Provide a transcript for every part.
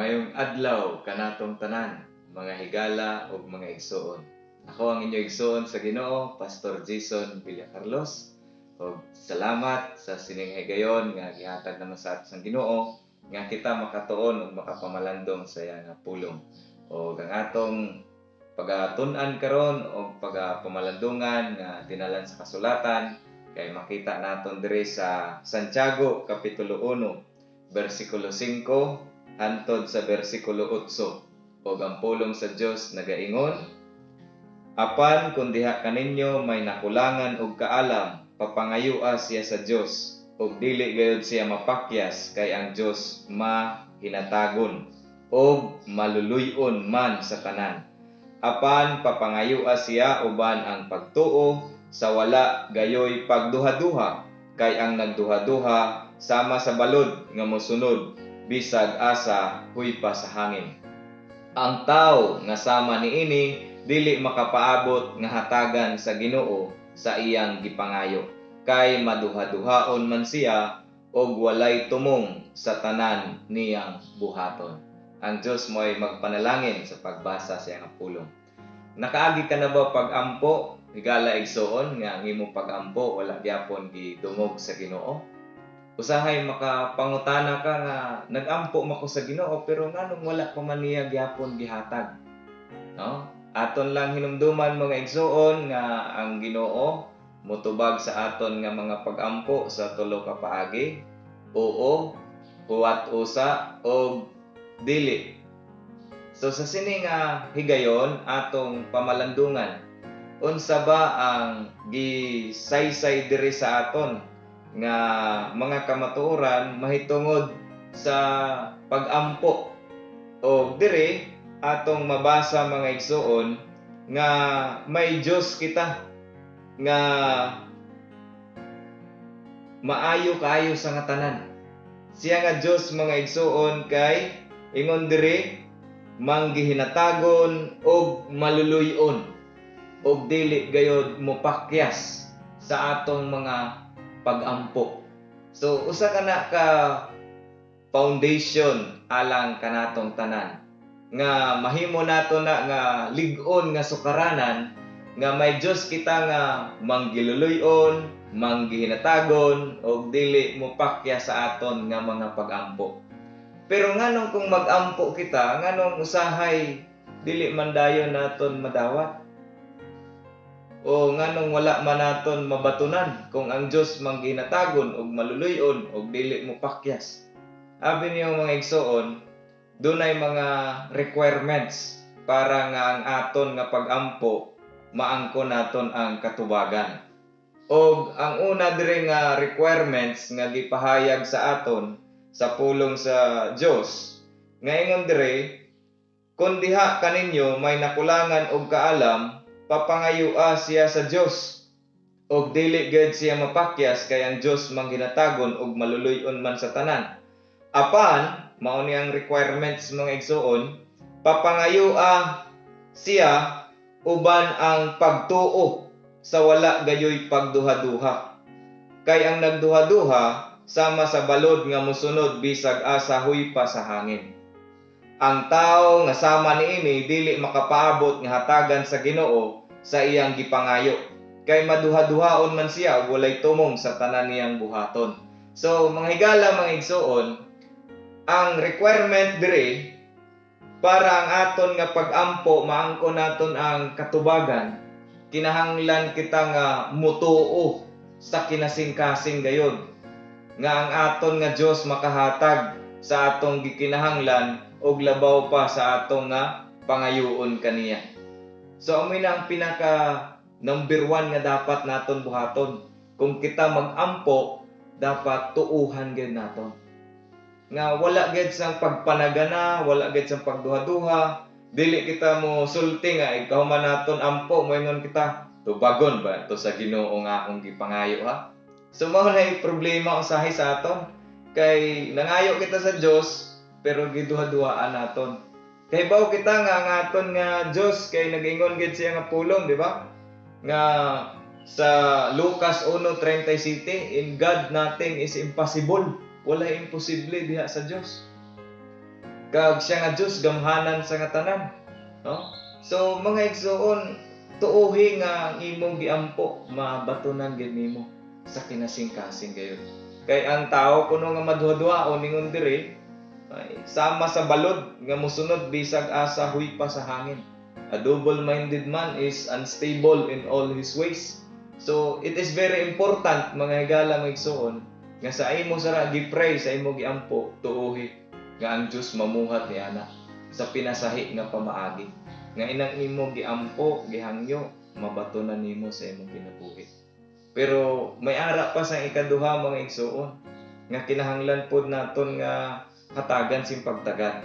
Maayong adlaw kanatong tanan, mga higala ug mga igsuon. Ako ang inyong igsuon sa Ginoo, Pastor Jason Villacarlos. Ug salamat sa sining higayon nga gihatag naman sa ato sang Ginoo nga kita makatuon ug makapamalandong sa iya nga pulong. Ug ang atong pagatun-an karon og pagapamalandungan nga tinalan sa kasulatan kay makita naton diri sa Santiago kapitulo 1 bersikulo 5 hantod sa bersikulo 8. Ug ang pulong sa Dios nagaingon: "Apan kung diha kaninyo may nakulangan og kaalam, papangayua siya sa Dios ug dili gayud siya mapakyas, kay ang Dios mahinatagon ug maluluy-on man sa tanan. Apan papangayua siya uban ang pagtuo sa wala gayoy pagduhaduha, kay ang nagduhaduha sama sa balod nga mosunod bisag asa huypa sa hangin. Ang tawo nga sama niini dili makapaabot nga hatagan sa Ginoo sa iyang gipangayo, kay maduhaduhaon man siya og walay tumong sa tanan niyang buhaton." Ang Dios mo'y magpanalangin sa pagbasa sa iyang pulong. Nakaagi ka na ba pag-ampo, higala, igsuon, nga ang imo pag-ampo wala gyapon gidungog sa Ginoo? Usahay makapangutana ka nga nag-ampo man ko sa Ginoo, pero nganong wala pa man niya gyapon gihatag? No? Aton lang hinumduman, mga igsuon, nga ang Ginoo motubag sa aton nga mga pag-ampo sa tulo ka paagi: oo, huwat usa, og dili. So sa sini nga higayon, atong pamalandungan unsa ba ang gisaysay diri sa aton nga mga kamatuoran mahitungod sa pag-ampo. O diri atong mabasa, mga igsuon, nga may Dios kita nga maayo kaayo sa nga tanan. Siya nga Dios, mga igsuon, kay ingon diri, manggihinatagon og maluluy-on og dili gayod mopakyas sa atong mga pag-ampo. So usa ka na ka foundation alang kanatong tanan nga mahimo nato na nga lig-on nga sukaranan nga may Dios kita nga manggiluluy-on, manggihinatagon og dili mopakya sa aton nga mga pag-ampo. Pero nganong kung mag-ampo kita, nganong usahay dili man dayon naton madawat? O nganong wala man naton mabatunan kung ang Dios mangginatagon og maluluy-on og dili mopakyas? Abi niyo, mga igsuon, dunay mga requirements para nga ang aton nga pag-ampo maangko naton ang katubagan. Og ang una diri nga requirements nga gipahayag sa aton sa pulong sa Dios, nga ingon diri, "Kung diha kaninyo may nakulangan og kaalam, papangayua siya sa Dios og dili gayud siya mapakyas, kay ang Dios mangginatagon og maluluy-on man sa tanan." Apan mao ni ang requirements, mga igsuon, papangayua siya uban ang pagtuo sa wala gayoy pagduhaduha, kay ang nagduhaduha sama sa balod nga mosunod bisag asa huypa sa hangin. Ang tawo nga sama niini dili makapaabot nga hatagan sa Ginoo sa iyang gipangayo, kay maduhaduhaon man siya ug walay tumong sa tanan niyang buhaton. So mga higala, mga igsuon, ang requirement diri para ang aton nga pag-ampo maangko naton ang katubagan, kinahanglan kita nga mutuo sa kinasingkasing gayod nga ang aton nga Dios makahatag sa atong gikinahanglan og labaw pa sa atong nga pangayuon kaniya. So amo na ang pinaka number one nga dapat naton buhaton. Kung kita mag-ampo, dapat tuuhan gyud naton. Nga wala gyud sang pagpanagana, wala gyud sang pagduha-duha, dili kita mo sulti nga ikaw man naton ampo, moingon kita, "Tubagon ba to sa Ginoo nga akong gipangayo, ha?" So mao na problema usahay sa aton, kay nangayo kita sa Dios pero giduha-duhaan naton. Kay baw kita nga ang aton nga Dios kay nag-ingon gid siya nga pulong, di ba? Nga sa Lucas 1:37, "In God nothing is impossible." Wala imposible diha sa Dios. Kag siya nga Dios gamhanan sa nga tanan, no? So mga igsuon, tuohi nga ang imong giampo mabatunan gid nimo sa kinasingkasing gayud. Kay ang tao kuno nga maduha-duhaon, ningon diri, ay sama sa balod nga musunod bisag asa huypa sa hangin. A double-minded man is unstable in all his ways. So it is very important, mga higala, mga igsuon, nga sa imo sara gi-pray, sa imo giampo, tuohi nga ang Dios mamuhat ni ana sa pinasahi nga pamaagi nga inang imo giampo, gihangyo, mabatunan nimo sa imong kinabuhi. Pero may ara pa sa ikaduha, mga igsuon, nga kinahanglan pod naton nga hatagan sing pagtagad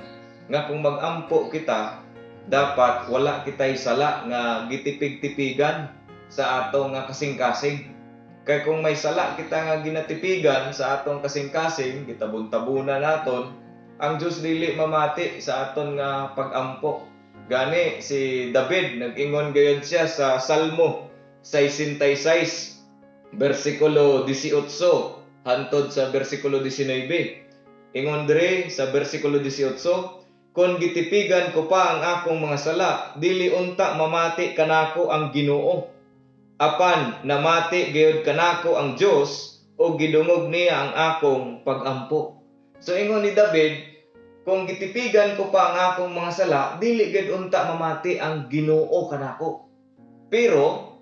nga kung magampo kita, dapat wala kitay sala nga gitipig-tipigan sa atong nga kasing-kasing. Kay kung may sala kita nga ginatipigan sa atong kasing-kasing, gitabon-tabunan naton, ang Dios dili mamati sa aton nga pagampo. Gani si David nag-ingon gayud siya sa Salmo 66 bersikulo 18 hantod sa bersikulo 19. Ingon diri sa bersikulo 18, "Kon gitipigan ko pa ang akong mga sala, dili unta mamati kanako ang Ginoo. Apan namati gayud kanako ang Dios o gidungog niya ang akong pagampo." So ingon ni David, kung gitipigan ko pa ang akong mga sala, dili gid unta mamati ang Ginoo kanako. Pero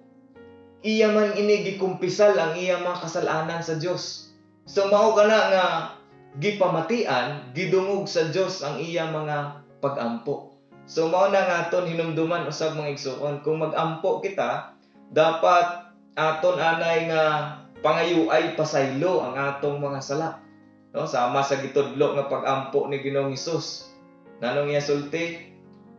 iya man ini gikumpisal ang iya mga kasalanan sa Dios. So mao kana nga gipamatian, gidungog sa Dios ang iya mga pagampo. So mao na nga aton hinumduman usab, mga igsuon, kung magampo kita, dapat aton anay nga pangayuay pasaylo ang atong mga sala. No, sama sa gitudlo nga pagampo ni Ginoong Hesus. Nanong iya sulti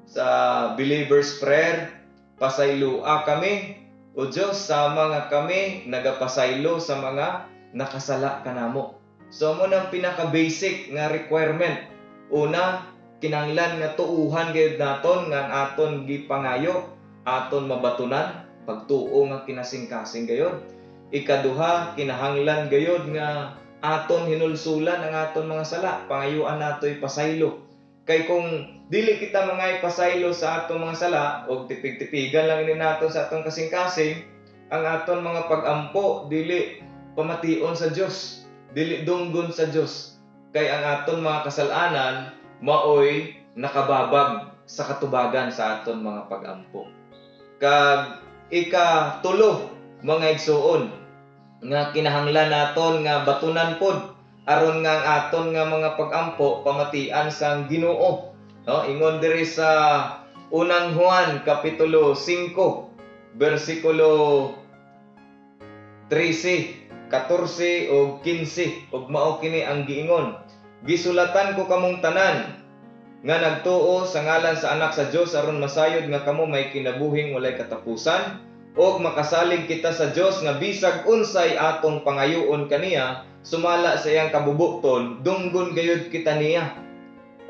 sa Believer's Prayer, "Pasayloa kami, O Diyos, sama nga kami nagapasaylo sa mga nakasala kanamo." So mao nang pinaka-basic nga requirement. Una, kinahanglan nga tuuhan gayud naton nga ang aton gipangayo, aton mabatunan, pagtuo nga kinasingkasing gayud. Ikaduha, kinahanglan gayud nga aton hinulsulan ang aton mga sala, pangayuan nato'y pasaylo. Kay kung dili kita mga ipasaylo sa atong mga sala og tipig-tipigan lang ini naton sa atong kasing-kasing, ang aton mga pagampo dili pamation sa Dios, dili dunggon sa Dios. Kay ang aton mga kasalanan maoy nakababag sa katubagan sa aton mga pagampo. Kag ikatulo, mga igsuon, nga kinahanglan naton nga batunan pod aron nga ang aton nga mga pagampo pamatian sang Ginoo. No, ingon diri sa Unang Juan kapitulo 5 bersikulo 13, 14 ug 15, ug mao kini ang giingon: "Gisulatan ko kamong tanan nga nagtuo sa ngalan sa Anak sa Dios aron masayod nga kamo may kinabuhing walay katapusan ug makasalig kita sa Dios nga bisag unsay atong pangayoon kaniya sumala sa iyang kabubukton, dunggon gayud kita niya.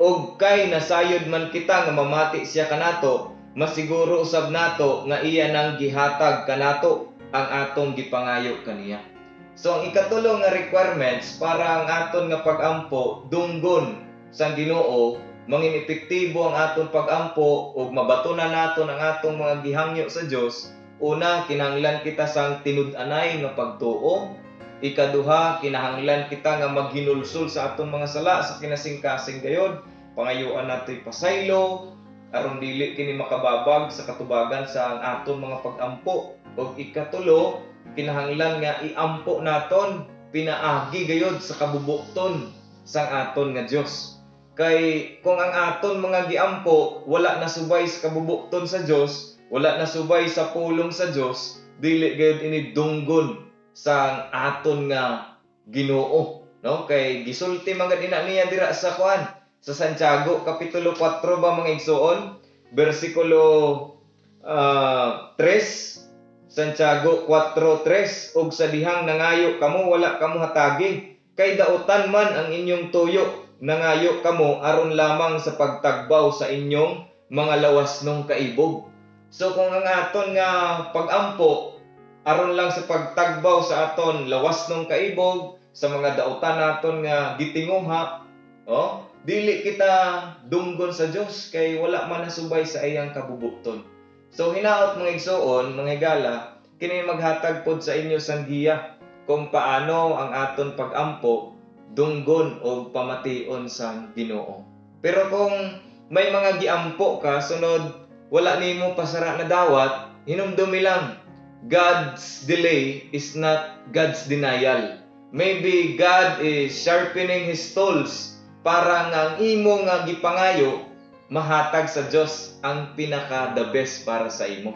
Ug kay nasayod man kita nga mamati siya kanato, masiguro usab nato nga iya nang gihatag kanato ang atong gipangayo kaniya." So ang ikatulo nga requirements para ang aton nga pagampo dunggon sa Ginoo, mangin epektibo ang aton pagampo ug mabatunan naton ang atong mga gihangyo sa Dios: una, kinahanglan kita sang tinud-anay nga pagtuo. Ikaduha, kinahanglan kita nga maghinulsol sa aton mga sala sa kinasingkasing gayod, pangayuan nato'y pasaylo aron dili kini makababag sa katubagan sa ang aton mga pagampo. Ug ikatulo, kinahanglan nga iampo naton pinaagi gayod sa kabubukton sang aton nga Dios. Kay kung ang aton mga giampo wala nasubay sa kabubukton sa Dios, wala nasubay sa pulong sa Dios, dili gayud ini dunggon sa aton nga Ginoo, no? Kay gisulti man gid ina niya dira sa kuan, sa Santiago kapitulo 4 ba, mga igsuon, bersikulo 3, Santiago 4:3, "Ug sa dihang nangayo kamo, wala kamo hatagi, kay dautan man ang inyong tuyo. Nangayo kamo aron lamang sa pagtagbaw sa inyong mga lawasnong kaibog." So kung ang aton nga pagampo aron lang sa pagtagbaw sa aton lawasnong kaibog, sa mga dautan naton nga gitinguha, oh, dili kita dunggon sa Dios kay wala man nasubay sa iyang kabubuton. So hinaot, mga igsuon, mga higala, kini maghatag pod sa inyo sang giya kung paano ang aton pagampo dunggon o pamation sa Ginoo. Pero kung may mga giampo ka, sunod wala nimo pasara na dawat, hinumdumi lang, God's delay is not God's denial. Maybe God is sharpening His tools para nga ang imo nga gipangayo, mahatag sa Dios ang pinaka the best para sa imo.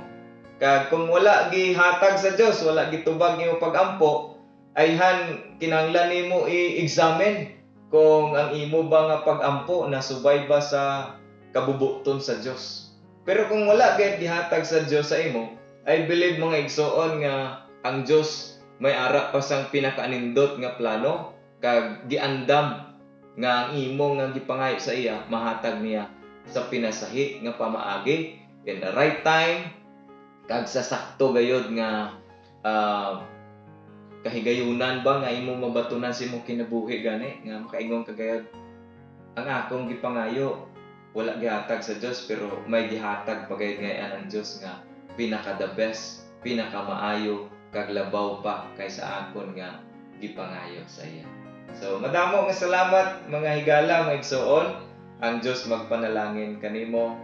Kag kung wala gihatag sa Dios, wala gitubag imo pagampo, ayhan kinahanglan nimo i-examine kung ang imo ba nga pagampo nasubay ba sa kabubuton sa Dios. Pero kung wala gayud gihatag sa Dios sa imo, I believe, mga igsuon, nga ang Dios may ara pa sang pinakaanindot nga plano kag giandam nga ang imo nga gipangayo sa iya, mahatag niya sa pinasahi nga pamaagi, in the right time kag sa sakto gayod nga kahigayunan ba nga imo mabatunan sa imong kinabuhi, gani nga makaingon ka gayud, "Ang akong gipangayo wala gihatag sa Dios, pero may gihatag pa gayud ngayon ang Dios nga pinaka the best, pinaka maayo kag labaw pa kaysa akon nga gipangayo sa iya." So madamo nga salamat, mga higala, mga igsuon. Ang Dios magpanalangin kanimo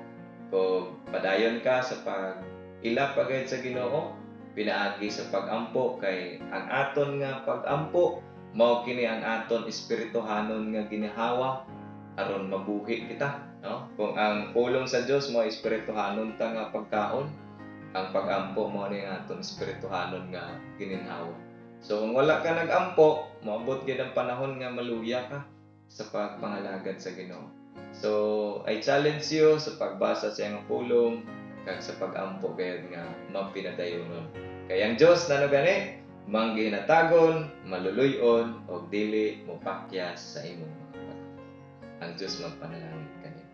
kung padayon ka sa pag ila pa gayud sa Ginoo pinaagi sa pagampo, kay ang aton nga pagampo mao kini ang aton espirituhanon nga ginhawa aron mabuhi kita, no? Kung ang pulong sa Dios mao espirituhanon ta nga pagkaon, ang pagampo mao ni ang aton espirituhanon nga gininhawa. So kung wala ka nagampo, moabot gid ang panahon nga maluya ka sa pagpangalagad sa Ginoo. So I challenge you sa pagbasa sa iyang pulong kag sa pagampo gayud nga mapinadayonon. Kay ang Dios nano gani, manggihinatagon, maluluy-on og dili mopakyas sa imong mga mata. Ang Dios magpanalangin kanimo.